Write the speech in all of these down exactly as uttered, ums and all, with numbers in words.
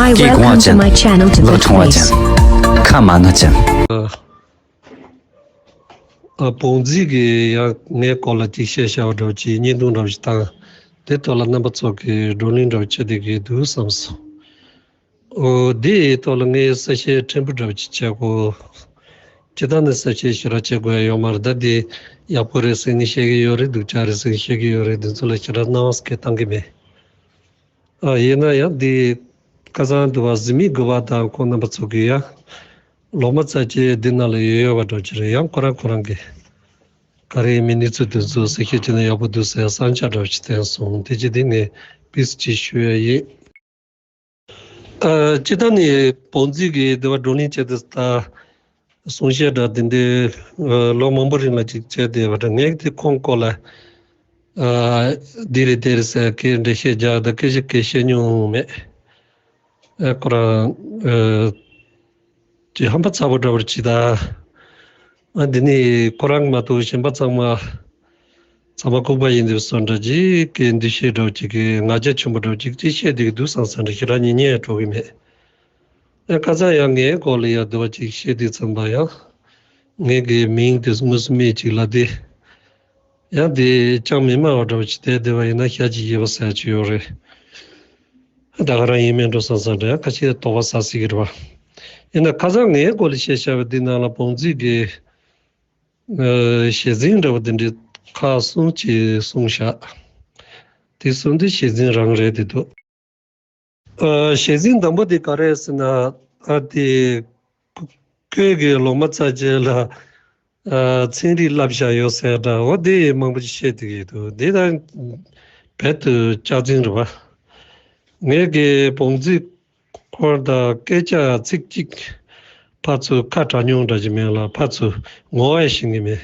I སྐྱེས་གོང་ལ་welcome to ཅན། my channel to ལག་the ཁྲོང་བ་ཅན། ཁ་མ་ན་ཅན། ཨ། བོང་རྫི་གི་ཡང་ངའི་སྐོར་ལ་ཅིག་བཤད་བྱ་བ་འདྲ་བོ་ཅིག་བརྙན་ཐུང་འདྲ་བོ་ཅིག་བཏང་། དེ་ཐོག་ལ་རྣམ་པ་ཚོ་གིས་བགྲོ་གླེང་འདྲ་བོ་བྱེད་བསྡད་ཀྱི་འདུག་བསམ་སོང་། ཨོ། དེའི་ཐོག་ལ་ངས་གསལ་བཤད་ཕྲན་བུ་འདྲ་བོ་ཅིག་བྱེད་དགོས། སྤྱིར་བཏང་ནས་གསལ་བཤད་ཞེ་དྲག་བྱེད་དགོས་ཡ་ཡོད་མ་རེད། ད་དེ་ཡག་པོ་རེད་ཟེར་ནས་བཤད་ཀྱི་ཡོད་རེད། སྡུག་ཅག་རེད་ཟེར་ནས་བཤད་ཀྱི་ཡོད་རེད། དེ་ཚོ་ལ་ཞེ་དྲག་སྣང་བ་སྐྱེ་བཏང་གི་མེད། ཨ། ཡིན་ན་ཡང་འདི་ཁ་སང་དུ་བ་གཟིགས་མི་དགུ་པ་དང་ཁོང་རྣམ་པ་ཚོ་གིས་ཡང་ལོ་མ་ཚ་ཅེ་འདི་ནང་ལ་ཡོད་ཡོད་པ་འདྲ་ཅིག་རེད། ཡང་ཁོ་རང་ཁོ་རང་གིས་ག་རེ་ཡིན་མིན་གནས་ཚུལ་དེ་ཚོ་གསལ་བཤད་བྱས་ན་ཡག་པོ་འདུག་ཟེར་བསམ་འཆར་འདྲ་ཅིག་བསྟན་སོང་། དེ་ཅི་དེ་ངས་དཔེ་ཅིག་ཞུ་ཡ་ཡིན། ཨ། སྤྱིར་བཏང་ནས་བོང་རྫི་གི་འདི་བ་བགྲོ་གླེང་བྱས་ཏེ་ད་གསུང་བཤད་འདྲ་དེ་འདྲའི་ཨ་ལོ་མང་པོ་རིང་ལ་ཅིག་བྱས་བསྡད་པ་འདྲ། ངས་དེ་ཁོང་སྐོར་ལ་ཨ་འདི་རེད་དེ་རེད་ཟེར་སྐད་འདྲ་བཤད་རྒྱག་ད་སྐད་ཆ་སྐད་བཤད་མྱོང་མེད། ཨ། ཁོ་རང་ཨ་ཅིག་ཧམ་པ་ཚ་པོ་འདྲ་བོ་ཅིག་ད། ཨ། འདི་ནི་ཁོ་རང་མ་གཏོགས་གཞན་པ་ཚང་མ་ཚང་མ་ལྐུགས་པ་ཡིན་འདུག་བསམ་འདྲ་ཅིག་གི་འདུ་ཤེས་འདྲ་བོ་ཅིག་གི་ང་རྒྱལ་ཆེན་པོ་འདྲ་བོ་ཅིག་ཅིག་བཤད་བསྡད་ཀྱི་འདུག་བསམ་བསམ་འདྲ་ཞེ་དྲག་ཉན་ཉན་ཡང་འགྲོ་གི་མེད། ཨ། ཁ་སང་ཡང་ངའི་སྐོར་ལ་ཡང་འདི་བ་ཅིག་བཤད་དུས་ཙམ་པ་ཡང་ངའི་གི་མིང་དེ་དངོས་སུ་སྨྲས་ཅིག་ལ་དེ་ཡང་དེ་ཅང་མི་སྨྲ་བ་འདྲ་བོ་ཅིག་བསྡད་བསྡད་པ་ཡིན་ན་ཤ་ཅིག་ཡོད་པ་ཟེར་ཅིག་ཡོད་རེད། ད་ག་རང་ཡིན་མིན་འགྲོ་བསམ་བསམ་འདྲ་ཡང་ཁ་ཤས་དོགས་པ་ཟ་སྲིད་ཀྱི་རེད་པ། ཡིན་ན་ཁ་སང་ངའི་སྐོར་ལ་བཤད་བྱ་བ་འདི་ནང་ལ་བོང་རྫི་གི་ཨ་ཞལ་འཛིན་འདྲ་བོ་དེ་འདྲའི་ཁག་གསུམ་ཅིག་གསུངས་བཞག་དེ་གསུམ་དེ་ཞལ་འཛིན་རང་རེད་དེ་འདུག་ཨ། ཞལ་འཛིན་དང་པོ་དེ་ག་རེ་ཟེར་ན། ཨ། དེ་ཁོས་གི་ལོ་མ་ཚ་ཅེ་ལ་ཨ་ཚན་རིག་བསླབ་བྱ་ཡོད་ཟེར་འདྲ། འོ་དེ་མང་པོ་ཅིག་བཤད་བསྡད་ཀྱི་འདུག་དེ་ད་རྦད་དུ་སྐྱག་རྫུན་རེད་པ། ངས་གི་བོང་རྫི་ཁོ་དང་སྐད་ཆ་ཚིག་གཅིག་ཕར་ཚུར་ཁ་གྲག་མྱོང་འདྲ་ཅིག་མེད་ལ། ཕར་ཚུར་ངོ་བོ་ཤེས་ཀྱི་མེད།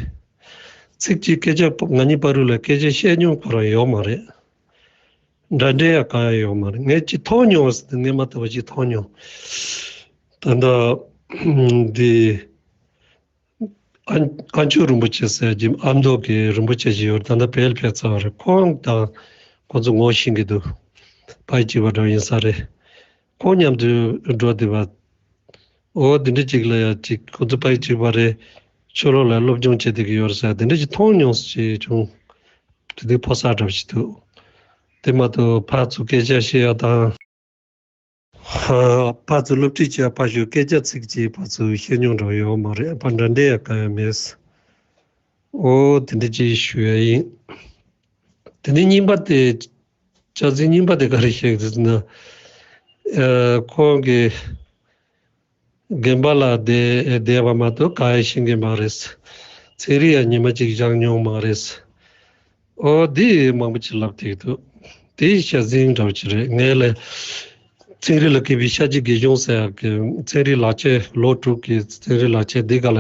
ཚིག་གཅིག་སྐད་ཆ་ང་གཉིས་བར་དུ་ལ་སྐད་ཆ་བཤད་མྱོང་ཁོ་རང་ཡོད་མ་རེད། འདྲ་འདྲ་ཡང་གང་ཡང་ཡོད་མ་རེད། ངས་ཅིག་མཐོང་མྱོང་ཟེར་ཏེ་ངས་མ་ལྟ་བ་ཅིག་མཐོང་མྱོང་། ད་ལྟ་འདི་ཨ་ཨ་མཆོག་རིན་པོ་ཆེ་ཟེར་གྱི་ཨ་མདོ་གི་རིན་པོ་ཆེ་ཞིག་ཡོད་རེད། ད་ལྟ་བལ་ཕེབས་ཚར་བ་རེད། ཁོང་དང་ཁོང་ཚོ་ངོ་ཤེས་ཀྱི་འདུག་ཕ་ཡུལ་གཅིག་པ་འདྲ་ཡིན་ས་རེད། ཁོང་མཉམ་དུ་འགྲོ་བསྡད་པ། འོ་དེ་འདྲ་ཅིག་ལ་ཡ་ཅིག་ཁོ་ཚོ་ཕ་ཡུལ་གཅིག་པ་རེད། ཕྱི་ལོགས་ལ་སློབ་སྦྱོང་བྱེད་བསྡད་ཀྱི་ཡོད་རེད་ཟེར་དེ་འདྲ་ཅིག་མཐོང་མྱོང་ཞིག་བྱུང་། དེ་དུས་ཕོ་གསར་འདྲ་བོ་ཞིག་འདུག་དེ་མ་གཏོགས་ཕར་ཚུར་སྐད་ཆ་བཤད་ཡ་དང་། ཧ། ཕར་ཚུར་སློབ་ཁྲིད་བྱེད་ཡ་ཕར་ཞོག་སྐད་ཆ་ཚིག་གཅིག་ཕར་ཚུར་བཤད་མྱོང་འདྲ་བོ་ཡོད་མ་རེད། ཕར་འདྲ་འདྲ་ཡ་གང་ཡང་མེད། འོ་དེ་འདྲ་ཅིག་ཞུ་ཡ་ཡིན། དེ་ནས་གཉིས་པ་དེ། སྐྱག་རྫུན་གཉིས་པ་དེ་ག་རེ་བཤད་ཀྱི་འདུག་ཟེར་ན། ཨ། ཁོང་གིས་དགོན་པ་ལ་བསྡད་བསྡད་པ་མ་གཏོགས་གང་ཡང་ཤེས་ཀྱི་མ་རེད། ཚན་རིག་ཡང་ཉི་མ་གཅིག་སྦྱངས་མྱོང་མ་རེད། འོ་འདི་མང་པོ་ཅིག་ལབ་བསྡད་འདུག་དེ་སྐྱག་རྫུན་འདྲ་བོ་ཅིག་རེད། ངས་ལས་ཚན་རིག་ལ་མཁས་པའི་ཤཱཀྱའི་དགེ་སྦྱོང་ཟེར་ཡག་གི་ཚན་རིག་ལག་ཁྱེར་ལོ་དྲུག་གི་ཚན་རིག་ལག་ཁྱེར་འདི་ག་ལ་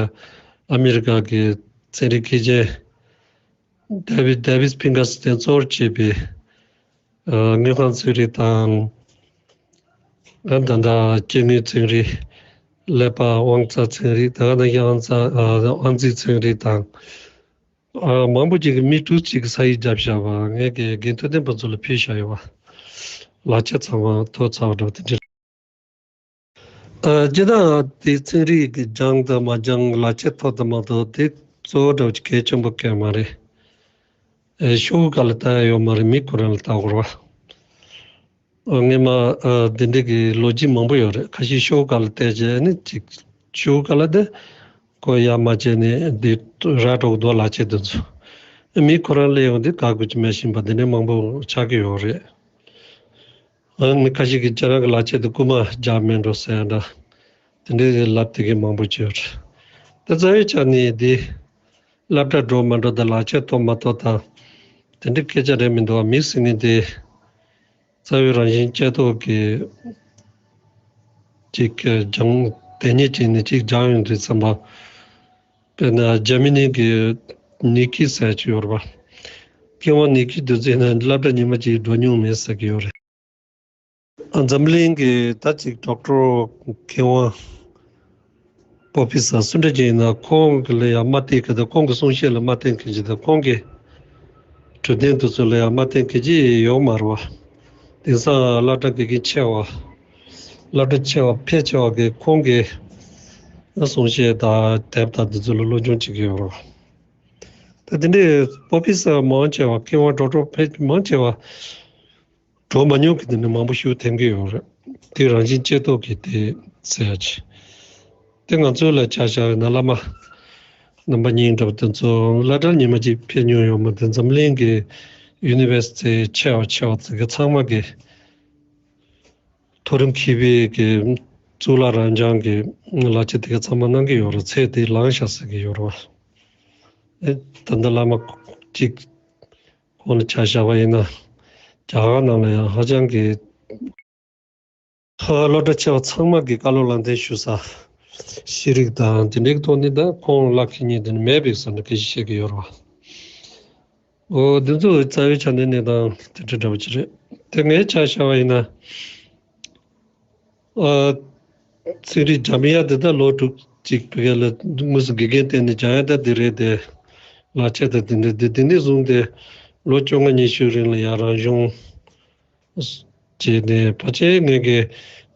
ཨ་མི་རི་ཀ་གི་ཚན་རིག་མཁས་ཅན་ཌེ་བིད་ཌེ་བིད་ཕིང་གར་སི་དེ་གཙོ་བོར་བྱས་པའི་ཨ་དངོས་ཁམས་ཚན་རིག་དང་། ཨ། ད་ལྟ་སྐྱེ་དངོས་ཚན་རིག་ཀླད་པ་དབང་རྩ་ཚན་རིག་ད་ག་ནང་བཞིན་དབང་རྩ་ཨ་དབང་རྩའི་ཚན་རིག་དང་། ཨ། མང་པོ་ཅིག་གིས་མི་དྲུག་ཅིག་གིས་ས་ཡིག་བརྒྱབ་བཞག་པ་ངས་ཀྱི་དགེ་ཐོན་ལྡན་པ་ཚོ་ལ་ཕུལ་བཞག་ཡོད་པ། ལག་ཁྱེར་ཚང་མ་ཐོབ་ཚར་བ་འདྲ་བ་དེ་འདྲ། ཨ། སྤྱིར་བཏང་དེ་ཚན་རིག་གི་སྦྱངས་དང་མ་སྦྱངས་ལག་ཁྱེར་ཐོབ་དང་མ་ཐོབ་དེ་གཙོ་བོ་འདྲ་བོ་ཅིག་གལ་ཆེན་པོ་གང་ཡང་མ་རེད། ཨ། ཤོག་གུ་ཁ་ལ་ལྟ་ཡ་ཡོད་མ་རེད། མི་ཁོ་རང་ལ་ལྟ་དགོས་རེད་པ། ཨ། ངས་མ་ཨ་འདི་འདྲ་གི་ལོ་རྒྱུས་མང་པོ་ཡོད་རེད། ཁ་ཤས་ཤོག་གུ་ཁ་ལ་བལྟས་བྱས་ནས་ཅིག་ཤོག་གུ་ཁ་ལ་དེ་ཁོ་ཡར་མར་བྱས་ནས་འདི་ར་འགྲོ་གི་འདུག་ལག་ཁྱེར་དེ་ཚོ། མི་ཁོ་རང་སླེབས་ཡོང་དུས་ག་དགོས་ཀྱི་མེད་བཞིན་པ་འདི་འདྲ་མང་པོ་ཆགས་ཀྱི་ཡོད་རེད། ཨ། མི་ཁ་ཤས་ཀྱིས་ཁྱེད་རང་གི་ལག་ཁྱེར་དེ་རྐུ་མ་རྒྱག་མེད་འགྲོ་ཟེར་ཡ་འདྲ། དེ་འདྲའི་ལབ་བསྡད་མཁན་མང་པོ་ཅིག་ཡོད་རེད། ད་རྩ་བའི་ཆ་ནས་འདི་སློབ་གྲྭ་འགྲོ་མ་འགྲོ་དང་ལག་ཁྱེར་ཐོབ་མ་ཐོབ་དང་དེ་འདྲའི་སྐད་ཆ་རེད་མི་འདུག་མི་ཟེར་མཁན་དེ་རྩ་བའི་རང་བཞིན་ཅན་ཐོག་གི་ཅིག་སྦྱང་དེ་ཉིད་ཅིག་ནས་ཅིག་སྦྱངས་ཡོང་དུས་ཙམ་པ། དཔེར་ན་འཇར་མ་ནི་གི་ནི་ཀི་ཟེར་ཅིག་ཡོད་རེད་པ། མཁས་དབང་ནི་ཀི་དེ་ཚོ་ནི་སློབ་གྲྭ་ཉི་མ་གཅིག་འགྲོ་མྱོང་མེད་ཟེར་གྱི་ཡོད་རེད། ཨ། འཛམ་གླིང་གི་ད་ཅིག་ཌོག་ཊར་མཁས་དབང་པོ་ཕི་སར་སུ་འདྲ་ཅིག་ཡིན་ན་ཁོང་གི་ལ་ཡང་མ་བསྟེན་མཁན་དང་ཁོང་གི་གསུང་བཤད་ལ་མ་བསྟེན་མཁན་ཅིག་དང་ཁོང་གི་གྲུབ་དོན་དེ་ཚོ་ལ་ཡང་མ་བསྟེན་མཁན་ཅིག་ཡོད་མ་རེད་པ། དེང་སང་སློབ་གྲྭ་དགེ་རྒན་ཆེ་བ། སློབ་གྲྭ་ཆེ་བ་ཕལ་ཆེ་བ་གིས་ཁོང་གི་གསུང་བཤད་དང་དེབ་དང་འདི་ཚོ་ལ་སློབ་སྦྱོང་བྱེད་ཀྱི་ཡོད་རེད། ད་དེ་འདྲའི་པོ་པི་སར་མང་ཆེ་བ་མཁས་དབང་གྲོགས་གྲོགས་ཕལ་མང་ཆེ་བ་འགྲོ་མ་མྱོང་གི་དེ་འདྲ་མང་པོ་ཞིག་ཐོན་གྱི་ཡོད་རེད། དེ་རང་བཞིན་བཅོས་ཐབས་ཀྱི་དེ་ཟེར་ཡ་ཆེ། དེ་ང་ཚོ་ལ་ཆ་བཞག་ན་བླ་མ་རྣམ་པ་གཉིས་འདྲ་པོ་དེ་ཚོ་སློབ་གྲྭར་ཉི་མ་གཅིག་ཕེབས་མྱོང་ཡོད་མ་རེད། འཛམ་གླིང་གི་ཡུ་ནི་ཝར་སི་ཊི་ཆེ་བ་ཆེ་བ་ཚོ་གི་ཚང་མ་གི་མཐོ་རིམ་མཁས་པའི་གི་གཙུག་ལག་རབ་འབྱམས་ཀྱི་བསླབ་བྱ་དེ་ག་ཚང་མ་གནང་གི་ཡོད་རེད། ཚད་དེ་ལངས་ཤག་ཟེར་གི་ཡོད་རེད་བ། ཨེ་ད་ལྟ་བླ་མ་གཅིག་ཁོང་ལ་ཆ་བཞག་པ་ཡིན་ན། རྒྱ་གར་ནང་ལ་ཡང་ཧ་ཅང་གི་ཧ་སློབ་གྲྭ་ཆེ་བ་ཚང་མ་གི་བཀའ་སློབ་ལམ་སྟོན་ཞུ་ས་ཤེས་རིག་དང་དེ་འདྲའི་ཐོག་ནས་ད་ཁོང་ལ་ཁེ་ཉེན་དེ་ནི་མེད་པའི་ས་ནས་སྐད་ཆ་བཤད་ཀྱི་ཡོད་རེད་བ། འོ་འདི་ཚོ་རྩ་བའི་ཆ་ནས་གནས་སྟངས་དེ་འདྲ་འདྲ་པོ་ཅིག་རེད། དེ་ངའི་ཆ་བཞག་པ་ཡིན་ན། ཨ། ཚན་རིག་སྦྱང་ཡ་དེ་ད་ལོ་དྲུག་ཅིག་བི་ག་ལ་དངོས་སུ་དགེ་རྒན་བསྟེན་ནས་སྦྱང་ཡ་ད་དེ་རེད་དེ། ལག་ཆ་ད་དེ་འདྲ་དེ་དེ་ནས་བཟུང་སྟེ་ལོ་བཅོ་ལྔ་ཉི་ཤུ་རིང་ལ་ཡ་རང་གཞུང་བྱས་ནས་ཕལ་ཆེར་ངས་གི་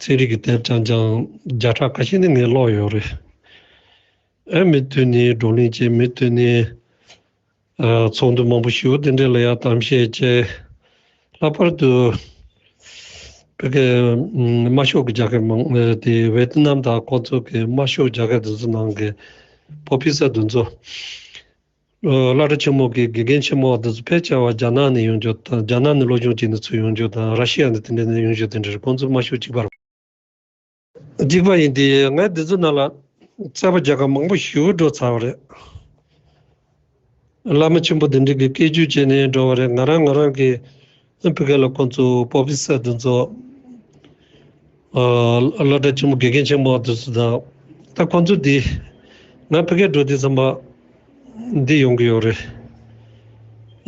ཚན་རིག་གི་དེབ་རྐྱང་རྐྱང་བརྒྱ་ཕྲག་ཁ་ཤས་ནི་ངས་ཀློག་ཡོད་རེད། ཨ་མུ་མཐུད་ནས་བགྲོ་གླེང་བྱས། མུ་མཐུད་ནས་ཨ་ཚོགས་འདུ་མང་པོ་ཞིག་དེ་འདྲ་ལ་ཡང་གཏམ་བཤད་བྱས། ལྷག་པར་དུ་བོད་ཀྱི་དམར་ཤོག་གི་རྒྱལ་ཁབ་མང་དེ་ཝེ་ཏི་ནམ་དང་ཁོ་ཚོ་གི་དམར་ཤོག་རྒྱལ་ཁབ་དེ་ཚོ་ནང་གི་པོ་པི་སར་དེ་ཚོ། ཨ་སློབ་གྲྭ་ཆེན་མོ་གི་དགེ་རྒན་ཆེན་མོ་དེ་ཚོ་ཕལ་ཆེ་བ་རྒྱ་ནག་ནས་ཡོང་རྒྱུ་དང་། རྒྱ་ནག་ནས་སློབ་སྦྱོང་བྱས་ནས་ཚུར་ཡོང་རྒྱུ་དང་། ར་ཤི་ཡ་ནས་དེ་འདྲ་ནས་ཡོང་རྒྱུ་དེ་འདྲ་རེད། ཁོང་ཚོ་དམར་ཤོག་གཅིག་པ་རེད། གཅིག་པ་ཡིན་དེ་ང་འདི་ཚོ་ནང་ལ་བཙས་པ་རྒྱག་མཁན་མང་པོ་ཞིག་འགྲོ་ཚར་བ་རེད། བླ་མ་ཆེན་པོ་འདི་འདྲ་གི་སྐད་ཆ་བྱས་ནས་འགྲོ་བ་རེད། ང་རང་ང་རང་གི་ཨ་ཕི་ག་ལ་ཁོང་ཚོ་པོ་པི་སར་འདི་ཚོ་ཨ་སློབ་གྲྭ་ཆེན་མོ་དགེ་རྒན་ཆེན་མོ་འདི་ཚོ་དང་། ད་ཁོང་ཚོ་འདི་ང་ཕི་ག་འགྲོ་དུས་ཙམ་པ་འདི་ཡོང་གི་ཡོད་རེད།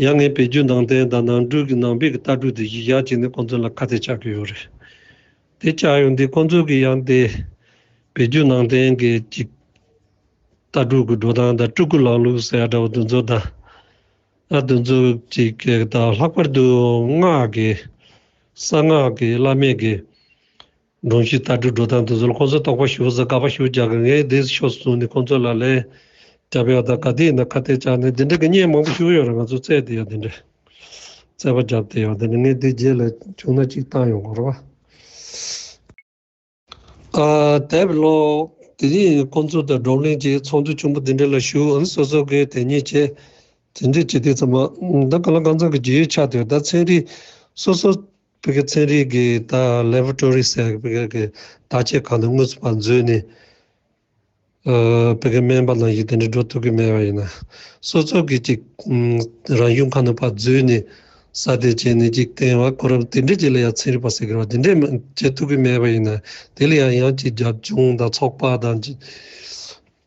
ཡང་ངའི་བོད་བརྒྱུད་ནང་བསྟན་དང་ནང་འཁྲུག་གི་ནང་པའི་གི་ལྟ་གྲུབ་དེ་གཞི་བཞག་བྱས་ནས་ཁོང་ཚོ་ལ་ཁ་གཏད་བཅག་གི་ཡོད་རེད། དེ་བཅག་ཡོང་དུས་ཁོང་ཚོ་གི་ཡང་དེ་བོད་བརྒྱུད་ནང་བསྟན་གྱི་ཅིག་ལྟ་གྲུབ་ཀྱི་འགྲོ་སྟངས་དང་། སྤྲུལ་སྐུ་ལམ་ལུགས་ཟེར་ཡ་འདྲ་བོ་དེ་ཚོ་དང་། ཨ་དེ་ཚོ་ཅིག་གི་དང་། ལྷག་པར་དུ་སྔགས་ཀྱི་གསང་སྔགས་ཀྱི་བླ་མེད་ཀྱི་སྒྲོམ་གཞི་ལྟ་གྲུབ་འགྲོ་སྟངས་དེ་ཚོ་ལ་ཁོང་ཚོ་དོགས་པ་ཞེ་པོ་ཟ། དགག་པ་ཞེ་པོ་རྒྱག་གི། ངས་དེ་ཕྱོགས་སུ་བཟུང་ནས་ཁོང་ཚོ་ལ་ལན་རྒྱབ་ཡ་དང་། ག་དུས་ཡིན་ན་ཁ་གཏད་བཅག་ནས། དེ་འདྲ་གི་བརྙན་མང་པོ་ཞིག་ཡོད་རེད། ང་ཚོ་བཙལ་བསྡད་ཡ་དེ་འདྲ། བཙས་པ་རྒྱབ་བསྡད་ཡ་དེ་འདྲ། ངས་དེ་རྗེས་ལ་བྱུང་ན་ཅིག་བཏང་ཡོང་དགོས་རེད་བ། ཨ་དེབ་ཀློག་དེ་ནས་ཁོང་ཚོ་དང་བགྲོ་གླེང་བྱས། ཚོགས་འདུ་ཆེན་པོ་དེ་འདྲ་ལ་ཞུགས། ཨ་ནི་སོ་སོ་གིས་དེ་ཉིད་བྱས། དེ་འདྲ་བྱེད་དུས་ཙམ་པ་ད་གང་ལ་གང་འཚམ་གྱི་རྒྱུས་ཡོད་ཆགས་བསྡད་ཡོད། ད་ཚན་རིག་སོ་སོ་བོད་ཀྱི་ཚན་རིག་གི་ད་ལེ་བོ་ཊོ་རི་ཟེར་བོད་ཀྱི་བརྟག་དཔྱད་ཁང་དུ་དངོས་སུ་ཕར་འཛུལ་ནས། ཨ་བོད་ཀྱི་སྨན་པ་ནང་བཞིན་དེ་འདྲ་འགྲོ་ཐུབ་ཀྱི་མེད་པ་ཡིན་ན། སོ་སོ་གིས་ཅིག་ཨམ་རང་གཞུང་ཁང་ནང་ཕར་འཛུལ་ནས་ས་དེ་བྱས་ནས་ཅིག་བསྟན་པ། ཁོ་རང་དེ་འདྲ་ཅིག་ལ་ཡང་ཚན་རིག་པ་ཟེར་གི་རེད་བ། དེ་འདྲ་མ་བྱེད་ཐུབ་ཀྱི་མེད་པ་ཡིན་ན། དེ་ལ་ཡང་ཡང་ཅིག་རྒྱབ་ལྗོངས་དང་ཚོགས་པ་དང་ཅིག་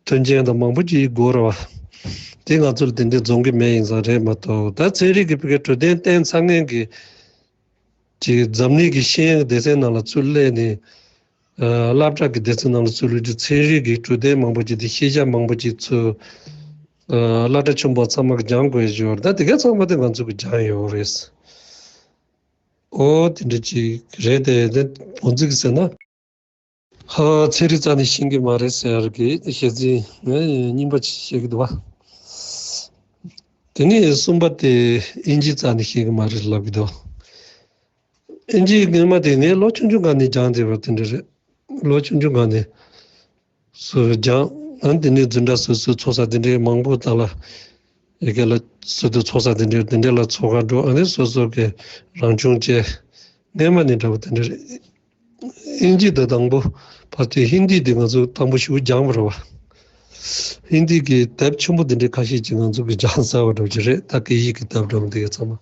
མཐུན་རྐྱེན་དང་མང་པོ་ཅིག་དགོས་རེད་བ། དེ་ང་ཚོར་དེ་འདྲ་འཛོམས་ཀྱི་མེད་ཡིན་ཙང་རེད་མ་གཏོགས། ད་ཚན་རིག་གི་བོད་ཀྱི་གྲུབ་དོན་བསྟན་ཚར་མཁན་གྱི་ཅིག་འཛམ་གླིང་གི་ཤེས་ཡོན་སྡེ་ཚན་ནང་ལ་ཚུར་སླེབས་ནས། ཨ་སློབ་གྲྭ་གི་སྡེ་ཚན་ནང་ལ་ཚུར་སླེབས་དུས་ཚན་རིག་གི་གྲུབ་དོན་མང་པོ་ཅིག་དེ། ཤེས་བྱ་མང་པོ་ཅིག་ཚུར་ཨ་སློབ་གྲྭ་ཆེན་པོ་ཚང་མ་གིས་སྦྱང་དགོས་ཡོད་རེད། ད་དེ་ག་ཚང་མ་དེ་ང་ཚོ་གིས་སྦྱངས་ཡོད་རེད། ཨོ་དེ་འདྲ་ཅིག་རེད་དེ། དེ་བོད་ཚིག་ཟེར་ན། ཧ་ཚན་རིག་རྩ་ནས་ཤེས་ཀྱི་མ་རེད་ཟེར་ཡ་གི་བཤད་ཚིག་ངས་རྙིང་པ་ཅིག་བཤད་ཀྱི་འདུག་བ། དེ་ནས་གསུམ་པ་དེ་ཨིན་ཇི་རྩ་ནས་ཤེས་ཀྱི་མ་རེད་ལབ་ཀྱི་འདུག་ཨིན་ཇི་སྔོན་མ་དེ་ངས་ལོ་ཆུང་ཆུང་སྒང་ནས་སྦྱངས་བསྡད་པ་དེ་འདྲ་རེད། ལོ་ཆུང་ཆུང་སྒང་ནས་སུ་སྦྱངས། ཨ་དེ་ནས་འཛིན་གྲྭ་སོ་སོའི་ཚོགས་ས་དེ་འདྲའི་མང་པོ་དག་ལ། ཡ་གི་ལ་སོ་སོའི་ཚོགས་ས་དེ་འདྲའི་དེ་འདྲ་ལ་ཚོགས་ཁར་འགྲོ། ཨ་ནི་སོ་སོ་གི་རང་སྦྱོང་བྱས། སྔོན་མ་ནས་འདྲ་པོ་དེ་འདྲ་རེད། ཨིན་ཇི་དེ་དང་པོ་ཕར་ཚུར། ཧིན་དི་དེ་ང་ཚོ་དང་པོ་ཞུགས་སྦྱངས་པ་རེད་བ། ཧིན་དི་གི་དེབ་ཆེན་པོ་དེ་འདྲའི་ཁ་ཤས་ཅིག་ང་ཚོ་གིས་སྦྱངས་ཚར་བ་འདྲ་པོ་ཅིག་རེད། ད་སྐད་ཡིག་གི་དེབ་འདྲ་པོ་དེ་ག་ཚང་མ།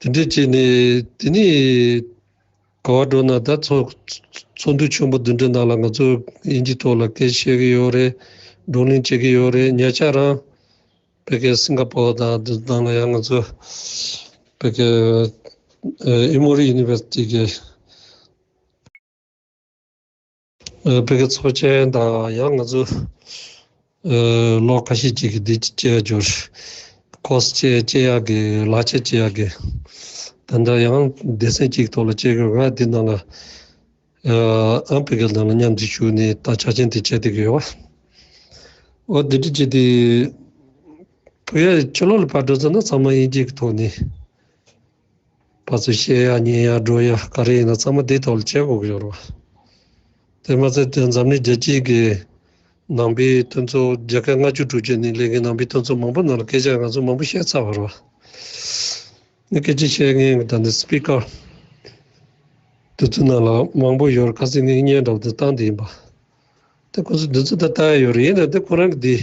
དེ་འདྲ་བྱས་ནས་དེ་ནས་ག་པར་འགྲོ་ན། ད་ཚོགས་ཚོགས་འདུ་ཆེན་པོ་འདི་འདྲའི་ནང་ལ་ང་ཚོ་དབྱིན་ཇིའི་ཐོག་ལ་སྐད་ཆ་བཤད་ཀྱི་ཡོད་རེད། བགྲོ་གླེང་བྱེད་ཀྱི་ཡོད་རེད། ཉེ་ཆར་རང་བོད་ཀྱི་སིང་ག་པོར་དང་འདི་ནང་ལ་ཡང་ང་ཚོ་བོད་ཀྱི་ཨ་ཨི་མོ་རི་ཡུ་ནི་ཝར་སི་ཊི་གི་ཨ་བོད་ཀྱི་ཚོགས་ཆེན་དང་། ཡང་ང་ཚོ་ཨ་ལོ་ཁ་ཤས་ཅིག་གི་འདི་བྱེད་ཡ་འབྱོར། ཁོར་སི་བྱེད་བྱེད་ཡག་གི་ལག་ཆ་བྱེད་ཡག་གི། ད་ལྟ་ཡང་སྡེ་ཚན་གཅིག་ཐོག་ལ་བྱེད་དགོས། ང་འདི་ནང་ལ་ ཨ་ཨང་ཕི་གི་ནང་ལ་མཉམ་དུ་ཞུགས་ནས་ད་ཆ་རྐྱེན་དེ་བྱས་བསྡད་ཀྱི་ཡོད་བ། འོ་དེ་འདྲ་བྱས་ཏེ། བོད་ཡིག་ཕྱི་ལོགས་ལ་ཕར་འགྲོ་ཚར་ན་ཚང་མ་དབྱིན་ཇི་གི་ཐོག་ནས། ཕར་ཚུར་བཤད་ཡ་ཉན་ཡ་འགྲོ་ཡ་ག་རེ་ཡིན་ན་ཚང་མ་དེའི་ཐོག་ལ་བྱེད་དགོས་ཀྱི་ཡོད་རེད་བ། དེ་མ་ཚད་དེ་འཛམ་གླིང་རྒྱལ་སྤྱིའི་གི་ནང་པའི་མཐུན་ཚོགས་རྒྱལ་ཁབ་ལྔ་བཅུ་དྲུག་ཅུ་ནས་སླེབས་མཁན་ནང་པའི་མཐུན་ཚོགས་མང་པོ་ནང་ལ་སྐད་ཆ་ང་ཚོ་མང་པོ་བཤད་ཚར་བ་རེད་བ། ནི་སྐད་ཆ་བཤད་མཁན་གི་ད་ནི་སི་པི་ཀར་དེ་ཚོའི་ནང་ལ་མང་པོ་ཡོད་རེད། ཁ་སང་ངས་བརྙན་འདྲ་པོ་དེ་བཏང་དེ་ཡིན་པ། དེ་ཁོ་ཚོ་འདི་ཚོ་ད་ལྟ་ཡོད་རེད། ཡིན་ན་དེ་ཁོ་རང་གི་དེ་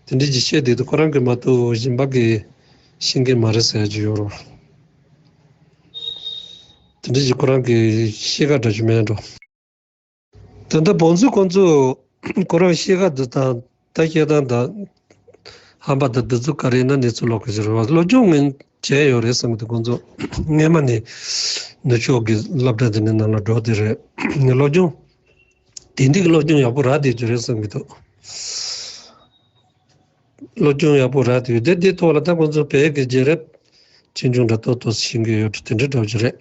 དེ་འདྲའི་ཅིག་བཤད་དེ་དེ་ཁོ་རང་གི་མ་གཏོགས་གཞན་པ་གི་ཤེས་མཁན་མ་རེད་ཟེར་ཡ་ཅིག་ཡོད་རེད་བ། དེ་འདྲའི་ཅིག་ཁོ་རང་གི་ཤེས་ཀ་འདྲ་ཅིག་མེད་འགྲོ། ད་ལྟ་བང་མཛོད་ཁོ་ཚོ་ཁོ་རང་ཤེས་ཀ་འདི་དང་ད་བཤད་སྟངས་དང་ཧམ་པ་དང་འདི་ཚོ་ག་རེ་ཡིན་ན་གནས་ཚུལ་ལོགས་ཀ་ཅིག་རེད་བ། སློབ་སྦྱོང་ངས་བྱས་ཡོད་རེད་བསམ་གི་འདུག་ཁོ་ཚོ་སྔས་མ་ནས་ནུབ་ཕྱོགས་ཀྱི་སློབ་གྲྭ་དེ་འདྲའི་ནང་ལ་འགྲོ་དེ་རེད། སློབ་སྦྱོང་དེང་དུས་ཀྱི་སློབ་སྦྱོང་ཡག་པོ་རག་བསྡད་རྒྱུ་རེད་བསམ་གྱི་འདུག་སློབ་སྦྱོང་ཡག་པོ་རག་བསྡད་ཡོད། དེ་དེ་ཐོག་ལ་ད་ཁོང་ཚོ་བོད་ཀྱི་རྗེས་རབས་ཆུང་ཆུང་འདྲ་ཏོག་ཏོག་ཤེས་ཀྱི་ཡོད་དེ་འདྲ་འདྲ་བོ་ཅིག་རེད།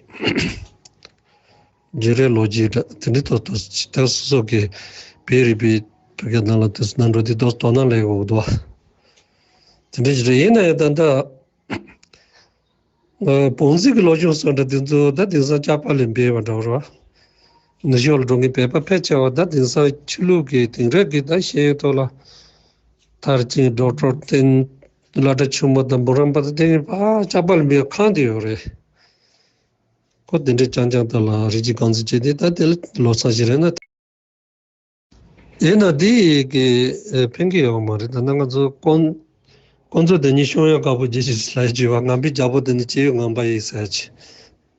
རྗེས་རབས་ལོ་རྒྱུས་འདྲ་དེ་འདྲ་ཏོག་ཏོག་ཅིག་ད་སོ་སོ་གི་བོད་རིག་པའི་བོད་སྐད་ནང་ལ་དེ་ཚོ་ནང་འགྲོ་དེ་ཏོག་ཏོག་ན་ལས་འོག་ཏུ་བ། དེ་འདྲ་ཅིག་རེད། ཡིན་ན་ཡང་ད་ལྟ། ཨ། བང་མཛོད་ཀྱི་སློབ་སྦྱོང་སོགས་འདྲ་དེ་ཚོ་ད་དེང་སང་ལྕགས་པ་ལས་འབད་བ་འདྲ་བོ་རེད་བ། ནུབ་ཕྱོགས་ལ་འགྲོ་མཁན་བོད་པ་ཕལ་ཆེ་བ་ད་དེང་སང་ཕྱི་ལུགས་ཀྱི་དེང་རབས་ཀྱི་ད་ཤེས་ཡོན་ཐོག་ལ་མཐར་ཕྱིན་ཌོག་ཊར་བསྟན་སློབ་གྲྭ་ཆེན་མོ་དང་འབུམ་རམས་པ་དང་དེ་ནི་ཕར་ལྕགས་པ་ལས་འབད་ཁེངས་བསྡད་ཡོད་རེད། ཁོ་དེ་འདྲའི་རྐྱང་རྐྱང་དག་ལ་རིགས་གཅིག་རྐང་འཛིན་བྱས་ཏེ་ད་དེ་ལ་ལོ་ཙཱ་ཞིག་རེད་ན། ཡིན་ན་འདི་ཡི་གི་ཨེ་ཕན་གྱི་ཡོད་མ་རེད། ད་ནང་ང་ཚོ་ཀོང་ཀོང་ཚོ་དེ་ཉིད་ཤོང་ཡོད་དཀར་པོ་རྒྱལ་ཞིག་ལ་བརྗོད་པ། ངང་པའི་རྒྱལ་པོ་དེ་ནི་སྐྱེས་ཡུལ་ངང་པ་ཡིན་ཟེར་ཅི།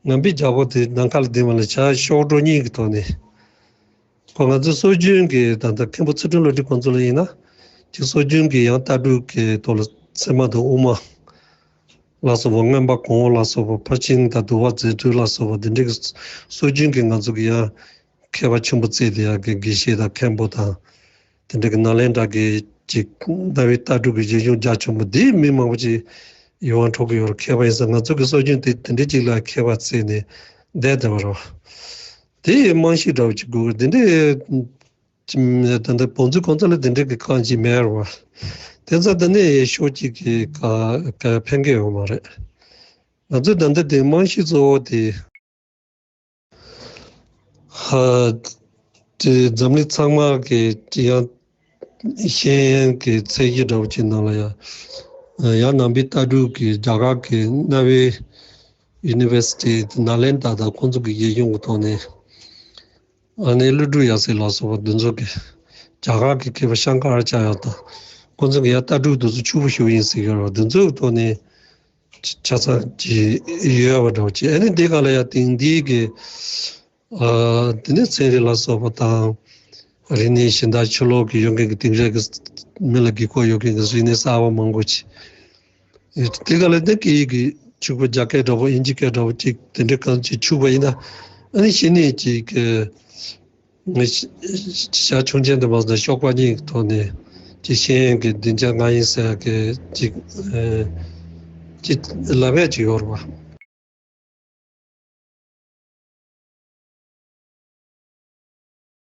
ངང་པའི་རྒྱལ་པོ་དེ་ནམ་མཁའ་ལ་ལྡིང་བ་ལ་བྱ་གཤོག་སྒྲོ་གཉིས་ཀྱི་ཐོག་ནས། ཁོ་ང་ཚོ་སྲོལ་རྒྱུན་གྱི་ད་ལྟ་མཁན་པོ་ཚུལ་ཁྲིམས་བློ་གྲོས་ཁོང་ཚོ་ལ་ཡིན་ན། ཅིག་སྲོལ་རྒྱུན་གྱི་ཡང་ལྟ་གྲུབ་ཀྱི་ཐོག་ལ་ཚད་མ་དང་དབུ་མ་ལ་སོགས་པ། མངོན་པ་གོང་འོག་ལ་སོགས་པ། ཕར་ཕྱིན་དང་བསྡུ་བ་རྫས་སྤྲོས་ལ་སོགས་པ་འདི་འདྲའི་གི་སྲོལ་རྒྱུན་གྱི་ང་ཚོ་གི་ཡང་མཁས་པ་ཆེན་པོ་བརྩིས་ཏེ་ཡང་གི་དགེ་བཤེས་དང་མཁན་པོ་དང་། དེ་འདྲ་གི་ནཱ་ལེནྡྲ་གི་ཅིག་ཟླ་བའི་ལྟ་གྲུབ་ཀྱི་རྗེས་འཇུག་རྒྱ་ཆེན་པོ་འདིའི་མི་མང་པོ་ཅིག་ཡིད་དབང་འཕྲོག་གི་ཡོད་རེད། མཁས་པ་ཡིན་ཙང་ང་ཚོ་གི་སྲོལ་རྒྱུན་དེ་དེ་འདྲའི་ཅིག་ལ་མཁས་པ་བརྩིས་ནས་བསྡད་བསྡད་པ་རེད་བ། དེ་ཡི་རྨང་གཞི་འདྲ་བོ་ཅིག་དགོས་གི། དེ་འདྲའི་ད་ལྟ་བང་མཛོད་ཁོང་ཚོ་ལ་དེ་འདྲའི་གི་རྐང་གཅིག་མེད་རེད་བ། དེ་ཚོ་དེ་ནས་ཤོག་གཅིག་གི་ག་ག་ཕན་གི་ཡོད་མ་རེད། ང་ཚོས་ད་ལྟ་དེ་རྨང་གཞི་གཙོ་བོ་དེ། ཧ། དེ་འཛམ་གླིང་ཚང་མ་གི་ཡང་ཤེས་ཡོན་གྱི་ཚད་གཞི་འདྲ་བོ་ཅིག་ནང་ལ་ཡང་ཡང་ནང་པའི་ལྟ་གྲུབ་ཀྱི་རྒྱ་གར་གྱི་གནའ་བོའི་ཡུ་ནི་ཝར་སི་ཊི་ནཱ་ལེནྡྲ་དང་ཁོང་ཚོ་གི་དགེ་སློང་གི་ཐོག་ནས། ཨ་ནེ་ཀླུ་སྒྲུབ་ཡབ་སྲས་ལ་སོགས་པ་འདི་ཚོ་གི་རྒྱ་གར་གྱི་མཁས་པ་ཤང་ཀ་ར་ཅཱརྱ་དང་ཁོང་ཚོ་གི་ཡང་ལྟ་གྲུབ་འདི་ཚོ་ཕྱུག་པོ་ཞིག་ཡིན་ཟེར་གྱི་ཡོད་རེད། འདི་ཚོའི་ཐོག་ནས་ཆ་ཚང་ཅིག་ཡོད་པ་འདྲ་བོ་ཅིག་ཨ་ནི་འདི་ག་ལ་ཡང་དེང་འདིའི་གི་ཨ་དེ་ནས་ཚན་རིག་ལ་སོགས་པ་དང་། རིག་གནས་གཞན་དག་ཕྱི་ལོགས་ཀྱི་ཡོད་མཁན་གྱི་དེང་རབས་ཀྱི་མི་ལ་དགོས་མཁོ་ཡོད་མཁན་གྱི་རིག་གནས་གསར་པ་མང་པོ་ཅིག་དེ་ག་ལ་དེ་སྐད་ཡིག་གི་ཕྱུག་པོ་རྒྱ་སྐད་འདྲ་པོ་དབྱིན་ཇི་སྐད་འདྲ་པོ་ཅིག་དེ་འདྲའི་གང་ཅིག་ཕྱུག་པ་ཡིན་ན། ཨ་ནི་གཞི་ནས་ཅིག་ངས་ཤ་ཆུང་ཆེན་དུ་མ་ཟད་གཤོག་པ་གཉིས་ཀྱི་ཐོག་ནས་ཅིག་ཤེས་ཡོན་གྱི་སྡིངས་ཆ་ལྔ་ཡིན་ཟེར་ཡ་གི་ཅིག་ཅིག་ལབ་ཡ་ཅིག་ཡོད་རེད་བ།